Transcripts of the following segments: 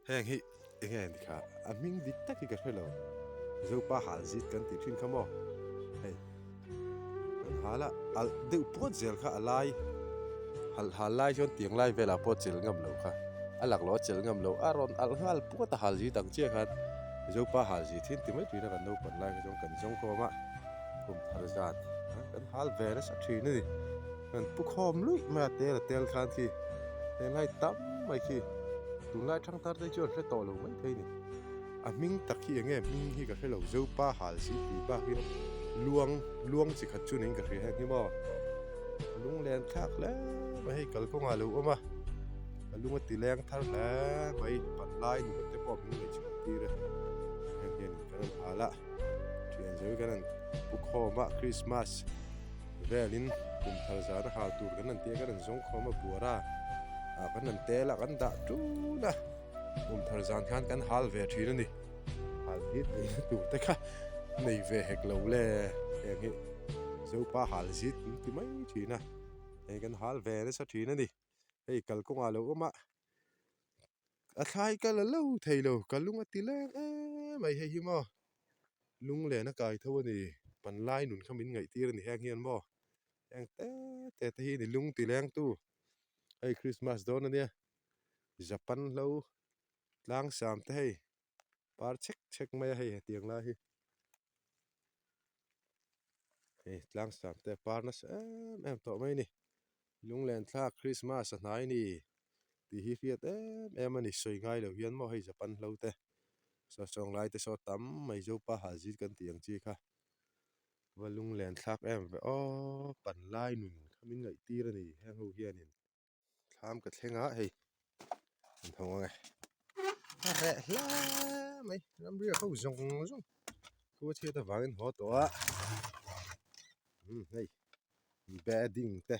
Heng hi eng nge ni kha a hming dik tak hi ka hre lo Zopa hal zit kan tih thin kha maw hei an hal a alh deuh puat zel kha a lai hal hal lai chuan tiang lai velah pawh chelh ngam lo kha a laklawh a chelh ngam lo a rawn alh nghal puat a hal zit ang chiah khan Zopa hal zit hi an ti mai thin a kan naupang lai kha chuan kan zawng khawm a kum thar zat kan hal ve nasa thin a ni. Kan pu khawm luih mai a tel a tel khan khi helai tam mai khi tunlai thangthar te chuan hre tawh lo mai thei ni. A hming tak hi eng nge hming hi ka hre lo Zopa hal si tih bak hi luang luang chi khat chu niin ka hria heng hi maw lunglen thlak hle mai hei kalkawngah a lo awm a a lung a ti leng thar hle mai panlai nun te pawh a hming ngaihchhuah tir a heng hian kan rawn hal a thian zo hi kan rawn pu khawm a Christmas. Velin kum thar zan a hal tur kan han tia kan han zawng khawm a buar a, ah kan han tel a kan dah tun a, kum thar zan khan kan hal ve thin a ni. Hal hit eina tur te kha nei ve hek lo le, heng hi Zopa hal zit an ti mai thin a, hei kan hal ve nasa thin a ni. Hei kalkawngah lo awm a, a thlai ka la lo thei lo, ka lung a ti leng em mai hei hi maw. Lunglen a kai tho a ni, panlai nun kha min ngaihtir a ni heng hian maw heng te te te hi a ni lung ti lengtu hei Christmas dawn a nia Japan hlo tlang sam te hei par chhek chhek mai a hei hetiang lai hi hei tlang sam te a par nasa em em tawh mai a ni lunglen thlak Christmas a hnai a ni tih hi hriat em em a ni sawi ngai lo hian maw hei Japan hlo te. Sawsawng lai te saw tam mai Zopa hal zit kan tih ang chi kha va lunglen thlak em ve aw panlai nun kha min ngaih tir a ni heng ho hianin thlam ka thleng a hei an hawng ang e a reh hle mai ramriak ho zawng zawng thu a chhiat avangin haw tawh a umm hei bedding te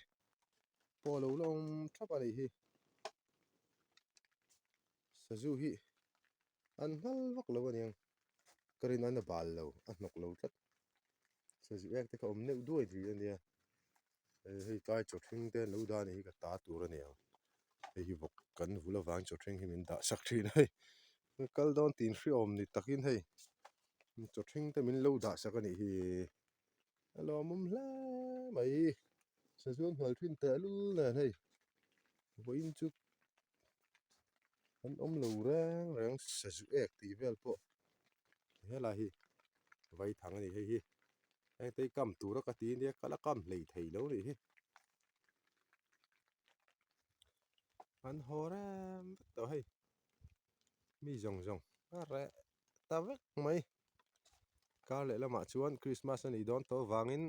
pawh a lo la awm thap a nih hi. Sazu hi an nghal vak lo aniang ka rin an a bal lo a hnawk lo tlat sazu ek te kha awm neuh duai duai ania hei tlai chaw ṭhing te an lo dah anih hi ka ta tur aniang hei hi vawk kan vul avang chaw ṭhing hi min dah sak ṭhin a hei kal dawn tih inhriawm ni takin hei chaw ṭhing te min lo dah sak anih hi a lawmawm hle mai sazu an hnual ṭhin tehlul nen hei vawiin chu. An awm lo reng reng sazu ek tih vel pawh helai hi vaithang a ni hei hi hengte hi kam tura ka ti ania ka la kam hlei thei lo nih hi an haw rem vek tawh hei mi zawng zawng a reh ta vek mai kar leh lamah chuan krismas a nih dawn tawh avangin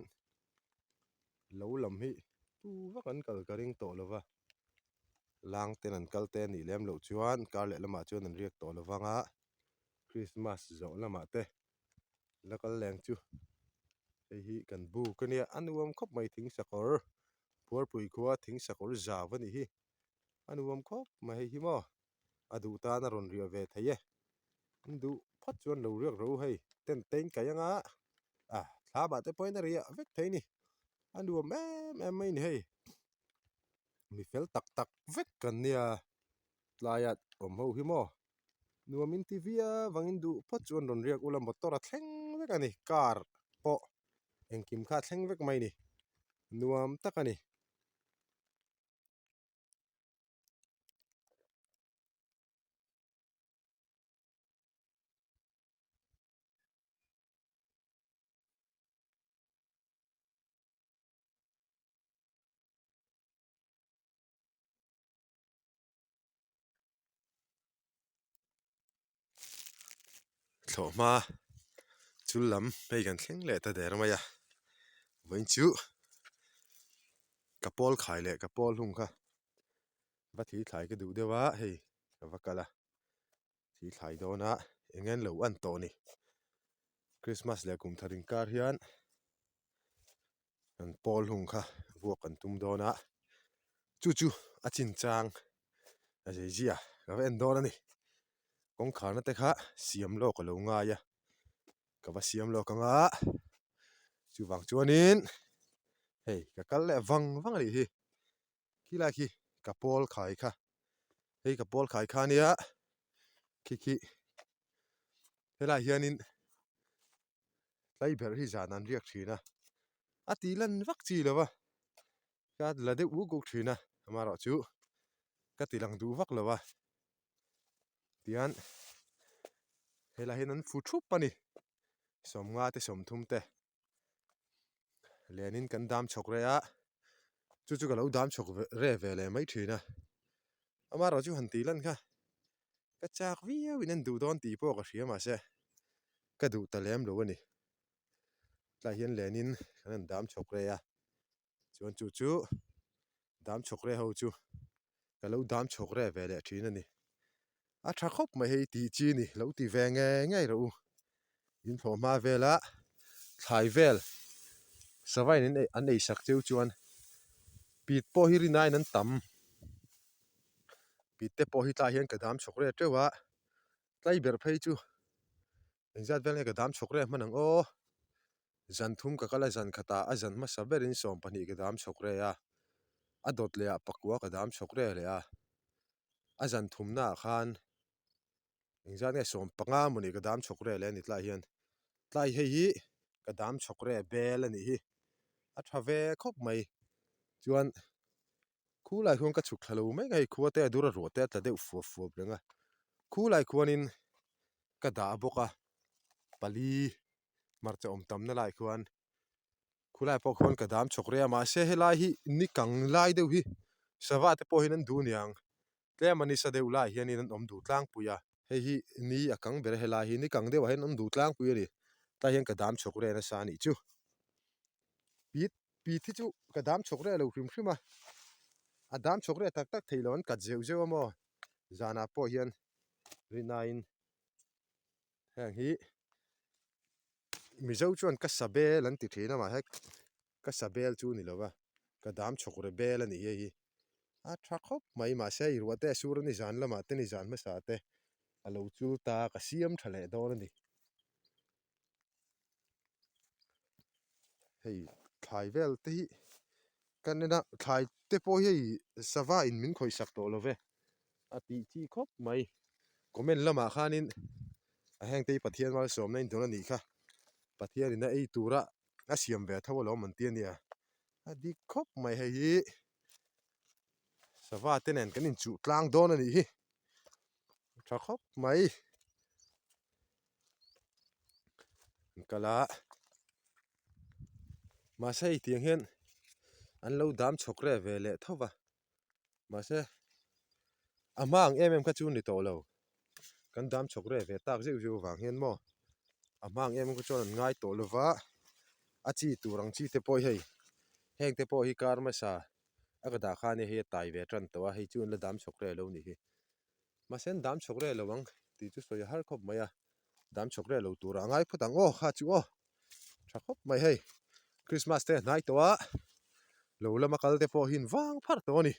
lo lam hi tu vak an kal ka ring tawh lo va. Lang ten an kal te a nih lem loh chuan kar leh lamah chuan an riak tawh lo vang a, Christmas zawh lamah te la kal leng chu hei hi kan buk a nia a nuam khawp mai thing sakawr Phuarpui khua thing sakawr zau a nih hi a nuam khawp mai hei hi maw a duh tan a rawn riah ve thei e an duh phawt chuan lo riak ro hei tent te in kaih anga ah thlamah te pawhin a riah vek thei a ni a nuam em em mai a ni hei. Mi fel tak tak vek kan nia tlaia awm ho hi maw nuam in ti viau vangin duh phawt chuan rawn riak ula motor a thleng vek a ni car pawh engkim kha a thleng vek mai a ni nuam tak a ni. Thlawhhma chul lam hei kan thleng leh ta der mai a vawiin chu ka pawl khai leh ka pawl hung kha va thil thlai ka duh deuh a hei ka va kal a thil thlai dawn a eng nge an lo an tawh ni Christmas leh kum thar inkar hian. Kan pawl hung kha vuak kan tum dawn a, chu chu a chinchang a zei zia ka va en dawn a ni. Kawngkharna te kha siam lawk a lo ngai a, ka va siam lawk ang a, chuvang chuanin hei ka kal leh vang vang a nih hi, khilai khi ka pawl khai kha, hei ka pawl khai kha ania. Khi khi helaiah hianin tlaiberh hi zan an riak thin a, a tih lan vak chi lo va, ka la deuh uk uk thin a, amaherawhchu ka ti lang duh vak lo va, tihian helaiah hian an fu thup a ni, 50 te 30 te. Lianin kan dam chhawk reh a, chu chu ka lo dam chhawk reh ve leh mai thin a, amaherawh chu han tih lan kha ka chak viau in an duh dawn tih pawh ka hria mahse ka duh ta lem lo a ni. Tlaiah hian lianin kan han dam chhawk reh a, chuan chu chu dam chhawk reh ho chu ka lo dam chhawk reh ve leh thin a ni. A tha khawp mai hei tih chi ni lo ti ve ngei ngei rawh u. In thlawh hma vela thlai vel savain in an ei sak cheu chuan pit pawh hi rinaiin an tam. Pit te pawh hi tlaiah hian ka dam chhawk reh teuh a, tlai ber phei chu engzat vel nge ka dam chhawk reh hman ang aw. Zan thum ka kal a zan khatah a zan hmasa berin 12 ka dam chhawk reh a, a dawt leh ah pakua ka dam chhawk reh leh a. A zan thumna ah khan engzat nge 15 mawni ka dam chhawk reh leh a ni tlaiah hian tlai hei hi ka dam chhawk reh bel a nih hi a tha ve khawp mai chuan khulai khuan ka chhuk thla lo mek a hei khua te a dur a ruah te a tla deuh fuap fuap reng a khulai khuanin ka dah bawk a pali hmarcha awm tamna lai khuan Khulai pawh khuan ka dam chhawk rei a mahse helai hi ni kang lai deuh hi sava te pawh hian an duh aniang tlem a nisa deuh lai hianin an awm duh tlangpui a hei hi ni a kang ber a helai hi ni kang deuh ah hian an awm duh tlangpui a ni tlai hian ka dam chhawk rei nasa a nih chu pit pit hi chu ka dam chhawk rei lo hrim hrim a a dam chhawk rei tak tak theih loh an kat zeuh zeuh a maw zanah pawh hian rinaiin heng hi. Mizo chuan ka sa bel an ti thin a mahse ka sa bel chu ni lova ka dam chhawk re bel a nih hi hei hi a tha khawp mai mahse i ruah te a sur a ni zan lamah te ni zan hmasa te a lo chul ta ka siam tha leh dawn a ni hei thlai vel te hi kan en a thlai te pawh hi hei sava in min khawih sak tawh lo ve a tih chi khawp mai comment lamah khanin a heng te hi Pathian malsawmna in dawn a nih kha Pathian in a ei tura a siam ve tho alawm an ti a nia a dik khawp mai hei hi sava te nen kan inchuh tlang dawn a nih hi a tha khawp mai an kal a mahse hei tiang hian an lo dam chhawk reh ve leh tho va. Mahse a hma ang em em kha chu ni tawh lo kan dam chhawk reh ve tak zeuh zeuh avang hian maw a hma ang em em kha chuan an ngai tawh lo va a chi tur ang chi te pawh hi hei heng te pawh hi kar hmasa a ka dah khan hei a tai ve tan tawh a hei chu an la dam chhawk reh lo a nih hi mahse an dam chhawk reh lo ang tih chu sawi a har khawp mai a dam chhawk reh lo turah a ngai phawt ang aw kha chu aw. Tha khawp mai hei Christmas te a hnai tawh a lo lama kal te pawh hi an vang pharh tawh a ni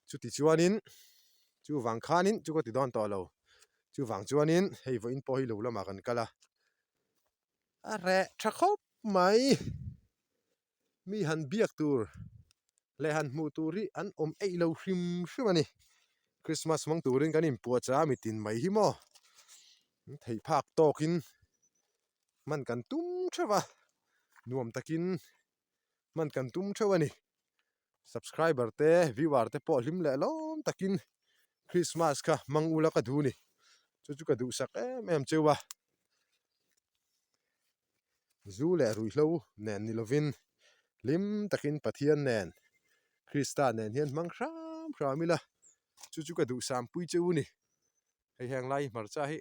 chuti chuanin chuvang khanin chu ka ti dawn tawh lo chuvang chuanin hei vawiin pawh hi lo lamah kan kal a a reh tha khawp mai. Mi han biak tur leh han hmuh tur hi an awm eih lo hrim hrim a ni. Christmas hmang turin kan inpuahchah a mitin mai hi maw theih phak tawkin hman kan tum theuh a, nuam takin hman kan tum theuh a ni. Subscriber te viewer te pawh hlim leh lawm takin Christmas kha hmang ula ka duh a ni. Chu chu ka duhsak em em cheu a. Zu leh ruihhlo nen ni lovin hlim takin Pathian nen Krista nen hian hmang hram hram ila chu chu ka duhsam pui che u ni. Hei heng lai hmarcha hi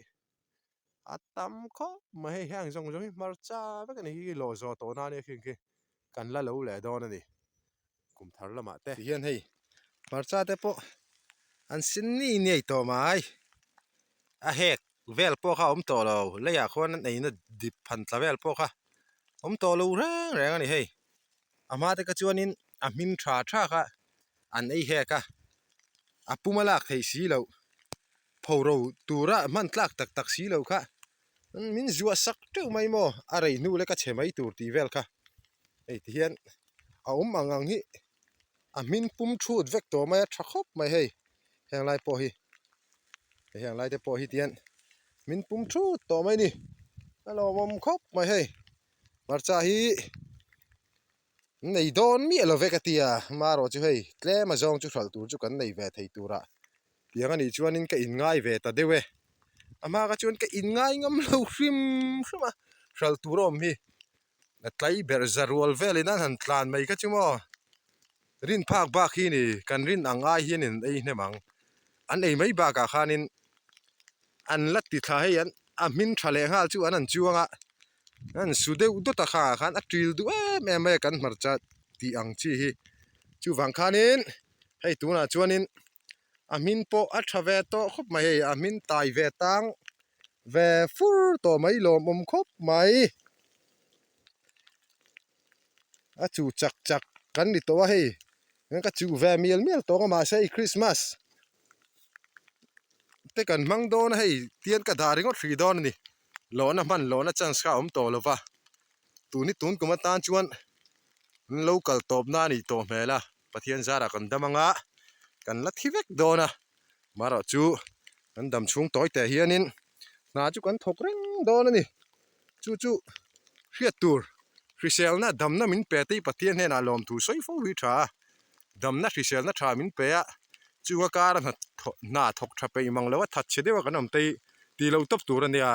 a tam khawp mai hei heng zawng zawng hi hmarcha vek a ni hi lawh zawh tawh nan nia khi kan la lo leh dawn a ni kum thar lamah te. Tihian hei hmarcha te pawh an sin ni ni tawh mai a hek vel pawh kha a awm tawh lo leiah khuan an eina dip han tla vel pawh kha awm tawh lo reng reng a ni hei a hma te kha chuanin a hmin tha tha kha an ei hek a a pum a lak theih si loh phoro tura hman tlak tak tak si lo kha min zuah sak teuh mai maw a rei hnu leka chhe mai tur tih vel kha hei ti hian a awm ang ang hi a hmin pum thut vek tawh mai a tha khawp mai hei heng lai pawh hi. Hei heng lai te pawh hi tian min pum thut tawh mai ni. A lawmawm khawp mai hei. Hmarcha hi nei dawn miah lo ve ka ti a, marawh chu hei tlem a zawng chu hralh tur chu kan nei ve thei turah tiang a nih chuanin ka inngai ve ta deuh e. A hma kha chuan ka inngai ngam lo hrim hrim a, hralh tur a awm hi. A tlai ber za rual velin an han tlan mai kha chu maw rin phak bak hi ni kan rin ang ai hian in ei hnem ang an ei mai bakah khanin an la ti thla hei an a hmin tha leh nghal chu an han chuang a an su deuh dawt a khangah khan a til duh em em mai a kan hmarcha tih ang chi hi chuvang khanin hei tunah chuanin a hmin pawh a tha ve tawh khawp mai hei a hmin tai ve tang ve fur tawh mai lawmawm khawp mai a chu chak chak kan ni tawh a hei ka chuh ve mial mial tawh a mahse hei Christmas te kan hmang dawn a hei tian ka dah ringawt hrih dawn a ni lawhna hman lawhna chance kha a awm tawh lo va tun hi tun kum atan chuan an lo kal tawp na a nih tawh hmel a Pathian zarah kan dam anga kan la thi vek dawn a marawh chu kan dam chhung tawi teh hianin hna chu kan thawk reng dawn a ni chu chu hriat tur hriselna damna min pe te hi Pathian hnenah lawmthu sawi fo hi tha a damna hriselna tha min pe a chunga kara hna hna thawk tha peih mang lo a that chhe deuh a kan awm te hi tih loh tawp tur a nia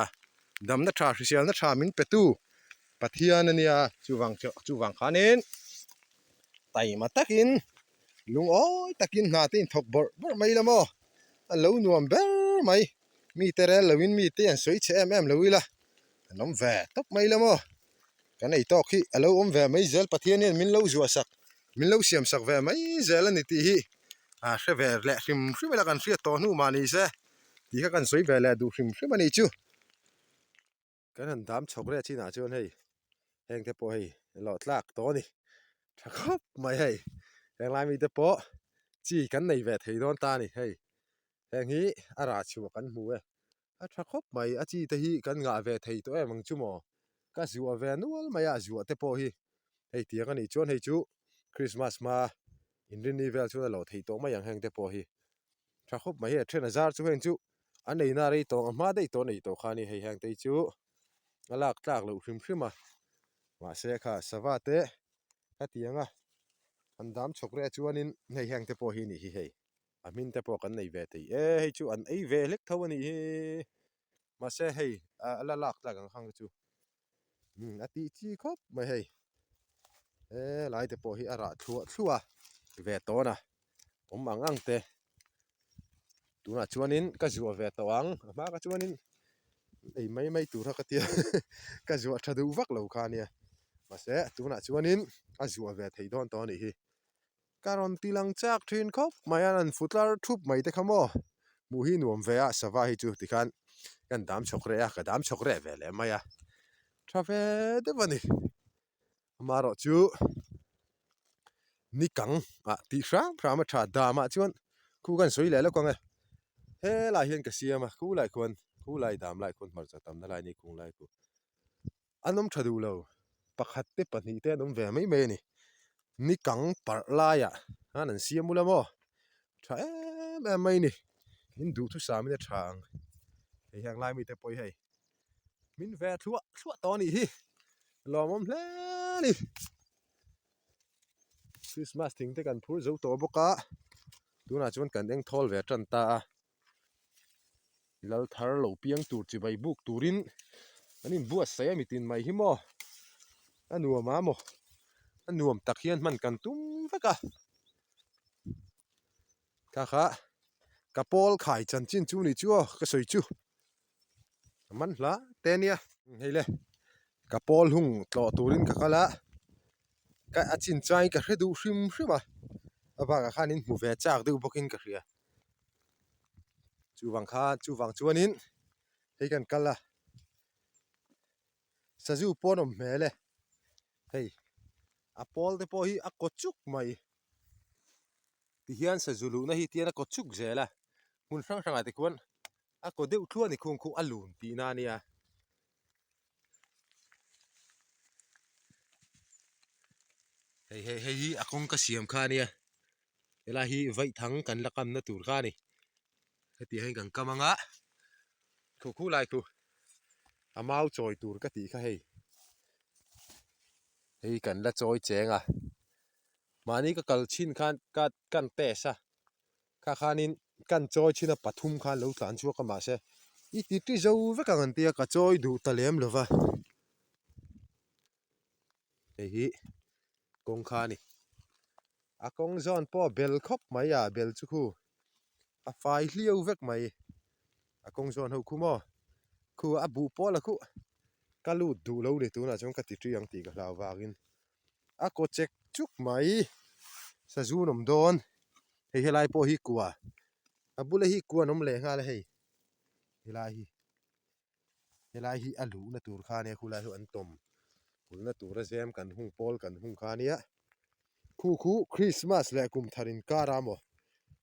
damna tha hriselna tha min pe tu Pathian a nia chuvang chuvang khanin taima takin lungawi takin hna te inthawk bawrh bawrh mai la maw a lo nuam ber mai mite rel loin mite an sawi chhe em em lo ila an awm ve tawp mai la maw kan ei tawk hi a lo awm ve mai zel Pathian hian min lo zuah sak min lo siam sak ve mai zel a ni tih hi a hre ve leh hrim hrim ila kan hriat tawh hnu mah ni se tih kha kan sawi ve leh duh hrim hrim a nih chu. Kan han dam chhawk reh chinah chuan hei heng te pawh hei lawh tlak tawh a ni tha khawp mai hei henglai mite pawh chi kan nei ve thei dawn ta a ni hei heng hi a rah chhuah kan hmu e a tha khawp mai a chi te hi kan ngah ve thei tawh em ang chu maw ka zuah ve nual mai a zuah te pawh hi hei tiang a nih chuan hei chu Christmas hma inrinni vel chuan a lawh theih tawh mai ang heng te pawh hi. Tha khawp mai hei a then a zar chu heng chu an ei na rei tawng a hma daih tawh a nei tawh kha a ni hei heng te hi chu a lak tlak loh hrim hrim a mahse kha sava te hetiang a an dam chhawk reh chuanin hei heng te pawh hi a nih hi hei a hmin te pawh kan nei ve thei e hei chu an ei ve hlek tho a nih hi mahse hei a la lak tlak ang khang te chu umm a tih chi khawp mai hei he lai te pawh hi a rah thluah thluah a ve tawn a awm ang ang te tunah chuanin ka zuah ve tawh ang a hma kha chuanin ei mai mai tur a ka tia ka zuah tha duh vak lo kha ania mahse tunah chuanin a zuah ve thei dawn tawh a nih hi. Ka rawn ti lang chak thin khawp mai a, an fu tlar thup mai te kha maw hmuh hi nuam ve a, sava hi chu tikhan kan dam chhawk reh a, ka dam chhawk reh ve leh mai a, tha ve deuh a ni. Amaherawh chu ni kang ah tih hram hram a tha dam ah chuan khu kan sawi leh lawk ang e, helai hian ka siam a, khu lai khuan khu lai dam lai khuan hmarcha tamna lai ni kung lai khu. An awm tha duh lo, pakhat te pahnih te an awm ve mai mai a ni. Ni kang parh laiah khan an siam ula maw? Tha em em mai a ni. In duhthusam in a tha ang. Hei hian lai mite pawh hi hei min ve thluah thluah tawh a nih hi. Lawmawm hle a ni. Christmas thing te kan phur zo tawh bawk a, tunah chuan kan eng thawl ve tan ta a. Lal thar lo piang tur chibai buk turin an inbuatsaih a mitin mai hi maw a nuam a maw a nuam tak hian hman kan tum vek a kha kha ka pawl khai chanchin chu ni chu aw ka sawi chu a man hla te ania hei le ka pawl hung tlawh turin ka kal a ka a chin changin ka hre duh hrim hrim a a bakah khan in hmu ve chak deuh bawkin ka hria. Chuvang kha chuvang chuanin hei kan kal a sazu pawn awm hmel e hei a pawl te pawh hi a kaw chuk mai tihian sazu luhna hi tihian a kaw chuk zel a hmun hrang hrangah te khuan a kaw deuh thluah a ni khung khu a lun tihna a nia. Hei hei hei hi a kawng ka siam kha a nia. Helai hi vaihthang kan la kamna tur kha a ni. Heti hian kan kam anga khu khu lai khu a mau chawi tur ka tih kha hei hei kan la chawi cheng a mahni ka kal chhin khan ka kan test a kha khanin kan chawi chhin a pathum khan lo tlan chhuak a mahse i ti ti zo vek ang an tia ka chawi duh ta lem lo va hei hi kawngka a ni a kawng zawn pawh a bel khawp mai a bel chu khu a fai hliau vek mai a kawng zawn ho khu maw khu a buh pawl a khuh ka lut duh lo ni tunah chuan ka ti ṭi ang tih ka hlau vangin a kaw chek chuk mai sazun awm dawn hei helai pawh hi kua a bula hi kua an awm leh nghal a hei helai hi. Helai hi a luhna tur kha ania khulai hi an tawm kulhna tura zem kan hung pawl kan hung kha ania khu khu Christmas leh kum thar inkar a maw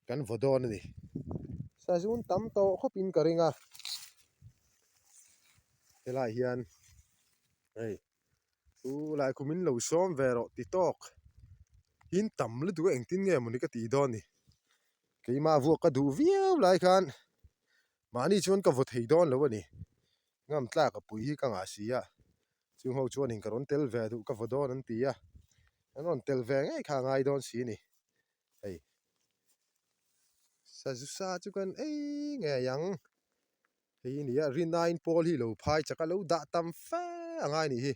kan vaw dawn a ni sazun tam tawh khawp in ka ring a helai hian hei chu lai kum in lo sawm ve rawh ti tawk in tam lutuk a engtin nge mawni ka tih dawn ni keimah vuak ka duh viau lai khan. Mahni chuan ka vaw thei dawn lo a ni. Ngam tlak a pui hi ka ngah si a, chung ho chuanin ka rawn tel ve duh ka vaw dawn an ti a, an rawn tel ve ngei kha a ngai dawn si a ni. Hei sazu sa chu kan ei ngei ang. Hei hi nia rinaiin pawl hi lo phai chak a lo dah tam fe a ngai nih hi.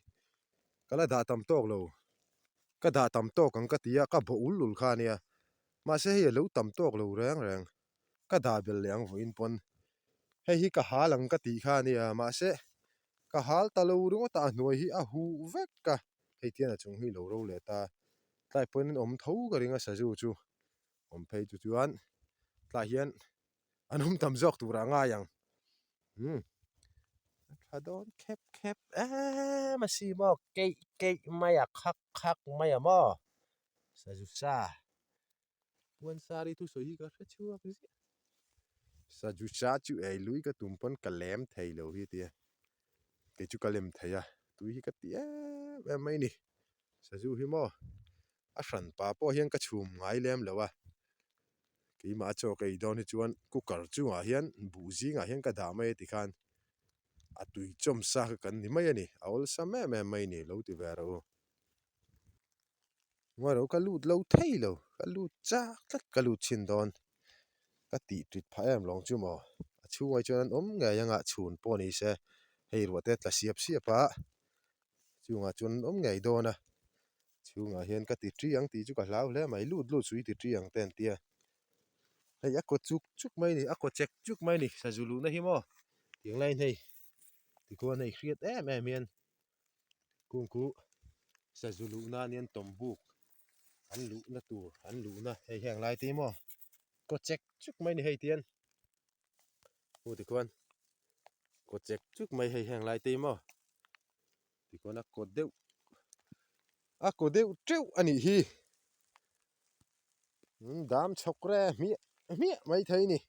Ka la dah tam tawk lo. Ka dah tam tawk ang ka ti a, ka bawh ul ul kha a nia. Mahse hei a lo tam tawk lo reng reng. Ka dah belh leh ang vawiin pawn hei hi ka hal ang ka tih kha a nia mahse ka hal ta lo ringawt a a hnuai hi a huh vek a hei tian a chung hi lo ro leh ta tlai pawhin an awm tho ka ring a sazu chu awm phei chu chuan tlai hian an awm tam zawk turah a ngai ang umm a tha dawn khep khep em a si maw keih keih mai a khak khak mai a maw sazu sa. Puansari thusawi hi ka hre chhuak ziah. Sajusa chu ei lui ka tum pawn ka lem thei lo hi tia. Kei chu ka lem thei a, tui hi ka ti em em mai ni. Saju hi maw a hran pa pawh hian ka chhum ngai lem lo a. Keimah a chaw ka ei dawn hi chuan cooker chungah hian buh zingah hian ka dah mai a tikhan a tui chawm sa kha kan ni mai a ni. A awlsam em em mai ni lo ti ve rawh u. Ngawi lo ka lut lo thei lo ka lut chak tlat ka lut chhin dawn ka tih tit phah em lawng chu maw a chhungah chuan an awm ngei anga chhun pawh ni se hei ruah te a tla siap siap a chungah chuan an awm ngei dawn a chhungah hian ka ti ṭi ang tih chu ka hlau hle mai lut lut suih ti ṭi ang te an tia hei a kaw chuk chuk mai a ni a kaw chek chuk mai a ni sazu luhna hi maw tiang laiin hei tikhuan hei hriat em em hian. Kungku sazu luhna anian tawmbuk an luhna tur an luhna hei heng lai te hi maw kaw chek chuk mai a ni hei tian aw tikhuan kaw chek chuk mai hei heng lai te hi maw tikhuan a kaw deuh a kaw deuh teuh a nih hi dam chhawk re hmiah hmiah maithei a ni.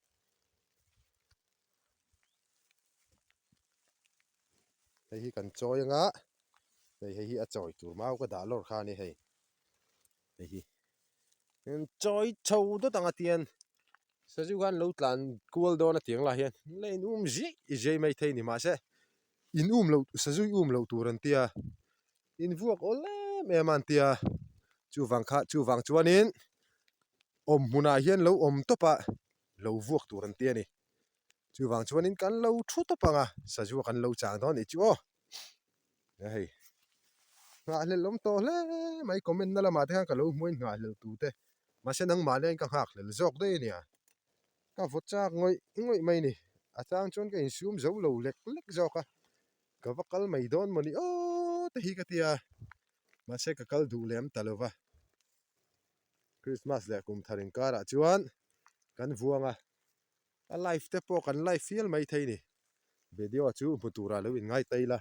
Hei hi kan chawi anga hei hei hi a chawi tur mau ka dah lawr kha a ni hei hei hi chawi chho dawt ang a tian sazu khan lo tlan kual dawn a tiang lah hian la in um zih zai mai thei ni mahse in um loh sazu hi um loh tur an tia in vuak awl em em a an tia chuvang kha chuvang chuanin awm hmunah hian lo awm tawp a lo vuak tur an tia a ni. Chuvang chuanin kan lo thu tawp ang a, sazua kan lo chang dawn nih chu aw. Nia hei, nghahhlelh awm tawh hle mai comment na lamah te khan ka lo hmuin nghahhlelh tu te, mahse nangmah nen ka nghakhlel zawk daih a nia. Ka vaw chak ngawih ngawih mai ni, a chang chuan ka insum zo lo lek lek zawk a, ka va kal mai dawn maw ni aw te hi ka ti a, mahse ka kal duh lem ta lo va. Christmas leh kum thar inkarah chuan kan vuang a. A live te pawh kan live fial mai thei ni. Video chu hmu turah lo in ngai ta ila.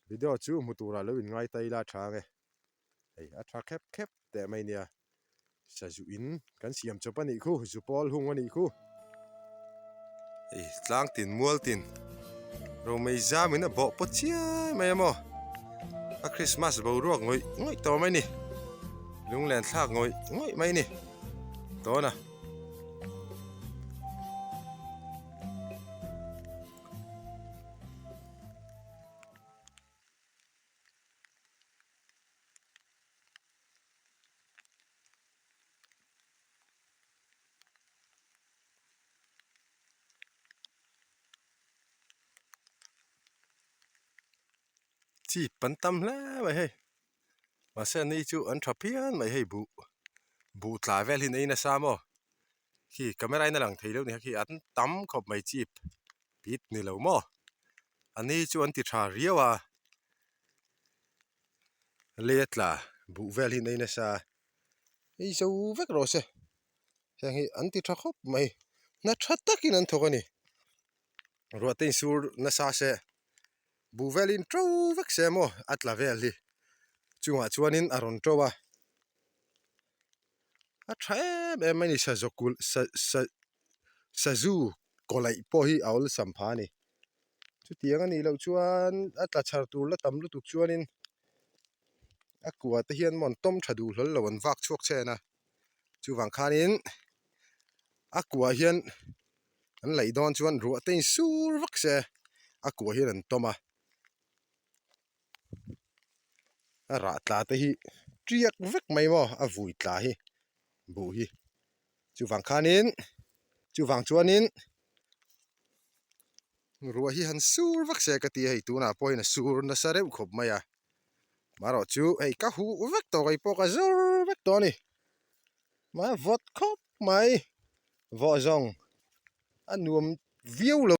Video chu hmu turah lo in ngai ta ila a tha ang e. Hei a tha khep khep teh mai nia. Sazu in kan siam chawp a nih khu, zu pawl hung a nih khu. Hei tlang tin mual tin romei zam in a bawh pawt chiai mai a maw. A Christmas boruak ngawih ngawih tawh mai ni. Lunglen thlak ngawih ngawih mai ni. Tawna. Chip an tam hle mai hei mahse an ni chu an tha phian mai hei buh buh tla vel hi an ei nasa maw khi camera in a lang thei deuh ni kha khi an tam khawp mai chip pit ni lo maw an ni chu an ti tha riau a lei a tla buh vel hi an ei nasa ei zo vek rawh se heng hi an ti tha khawp mai hna tha takin an thawk a ni ruah te insur nasa se. Buh velin to vek se maw a tla vel hi chungah chuanin a rawn to a a tha em em mai a ni sazaw kulh sa sa sazu kawlaih pawh hi a awlsam pha a ni chutiang a nih loh chuan a tla chhar tur la tam lutuk chuanin a kua te hian maw an tawm tha duh hlawl lo an vak chhuak chen a chuvang khanin a kuah hian. An laih dawn chuan ruah te in sur vak se a kuah hian an tawm a a rah tla te hi tiak vek mai maw a vui tla hi buh hi chuvang khanin chuvang chuanin ruah hi han sur vak se ka ti a hei tunah pawh hian a sur nasa reuh khawp mai a marawh chu hei ka huh vek tawh kei pawh ka zur vek tawh a ni mahse vawt khawp mai. Vawh zawng a nuam viau lo.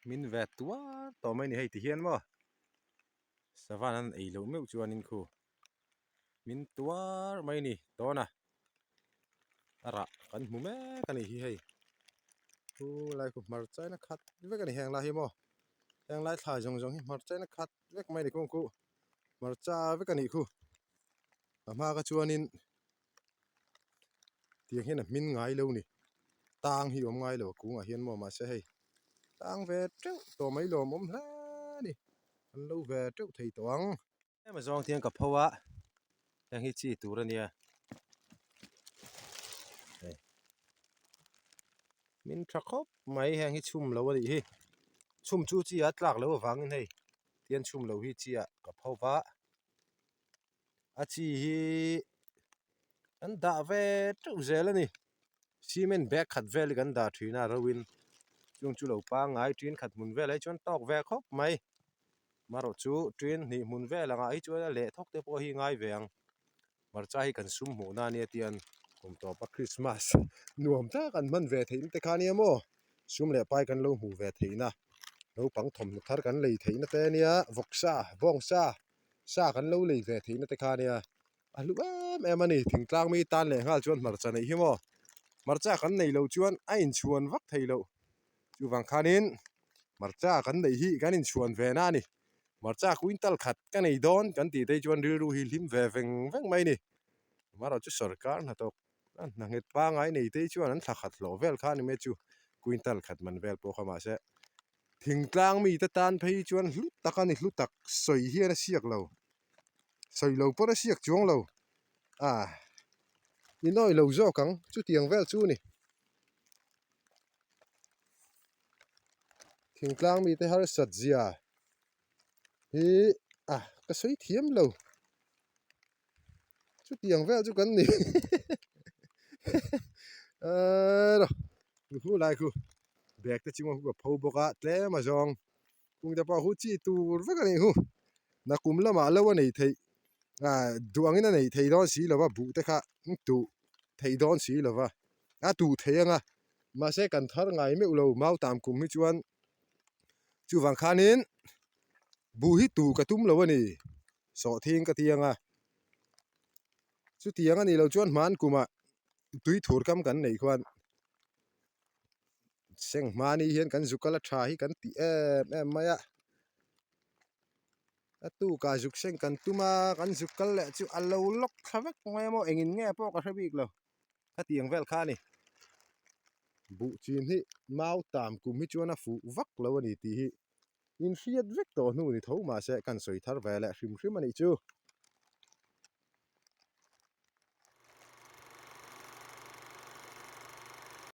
Min ve tuar tawh mai ni hei ti hian maw savan an ei loh meuh chuanin khu min tuar mai ni tawn a a rah kan hmu mek a ni hi hei chu lai khu hmarcha in a khat vek a ni heng lai hi maw heng lai thlai zawng zawng hi hmarcha in a khat vek mai ni khung khu hmarcha vek a nih khu a hma kha chuanin. Tiang hian a hmin ngai lo ni tang hi awm ngai lo a kungah hian maw mahse hei tang ve teuh tawh mai lawm awm hle a ni an lo ve teuh thei tawh ang. Ema zawng tiang ka pho a heng hi chi tur a nia hei min tha khawp mai heng hi chhum lo a nih hi chhum chu chi a tlak loh avangin hei tian chhum lo hi chi ah ka pho va. A chi hi an dah ve teuh zel a ni cement bag khat vel hi kan dah thin a ro in chung chu lo pangngai tin khat hmun velah hi chuan tawk ve khawp mai marawh chu tin hnih hmun vel angah hi chuan a leh thawk te pawh hi ngai ve ang hmarcha hi kan sum hmuh na ania tian kum tawpa krismas nuam tak an hman ve theih na te kha ania maw sum leh pai kan lo hmuh ve theih na naupang thawmhnaw thar kan lei theih na te ania vawksa bawngsa. Sa kan lo lei ve theihna te kha ania a hlu em em a ni thingtlang mi tan leh nghal chuan hmarcha neih hi maw hmarcha kan neih loh chuan a inchhuan vak thei loh chuvang khanin hmarcha kan neih hi kan inchhuan ve na a ni hmarcha quintal khat ka nei dawn kan tih te chuan rilru hi hlim ve veng veng mai a ni amaherawh chu sorkar hnathawk a hna nghet pangngai nei te hi chuan an thla khat hlawh vel kha a ni mai chu quintal khat man vel pawh kha mahse. Thingtlang mite tan phei chuan hlu tak a ni hlu tak sawi hian a siak lo sawi lo pawn a siak chuang lo a inawi lo zawk ang chutiang vel chu a ni thingtlang mite harsat zia hi a ka sawi thiam lo. Chutiang vel chu kan ni eee hu lai khu bag te chunga hu ka pho bawk a tlem a zawng kung te pawh hu chi tur vek a nih hu nakum lamah lo a nei theih ah duh angin a nei thei dawn si lo va buh te kha tuh thei dawn si lo va a tuh thei ang a mahse kan thar ngai meuh lo mau tam kum hi chuan chuvang khanin buh hi tuh ka tum lo a ni. Sawhthing ka ti anga chutiang a nih loh chuan hman kumah tui thur kam kan neih khuan seng hmani hian kan zuk kal a tha hi kan ti em em mai a a tukah zuk seng kan tum a kan zuk kal leh chu a lo lawk thla vek mai a maw engin nge pawh ka hre bik lo khatiang vel kha a ni buh chin hi mau tam kum hi chuan a fuh vak lo a ni tih hi. Inhriat vek tawh hnu ni tho mahse kan sawi thar ve leh hrim hrim a nih chu.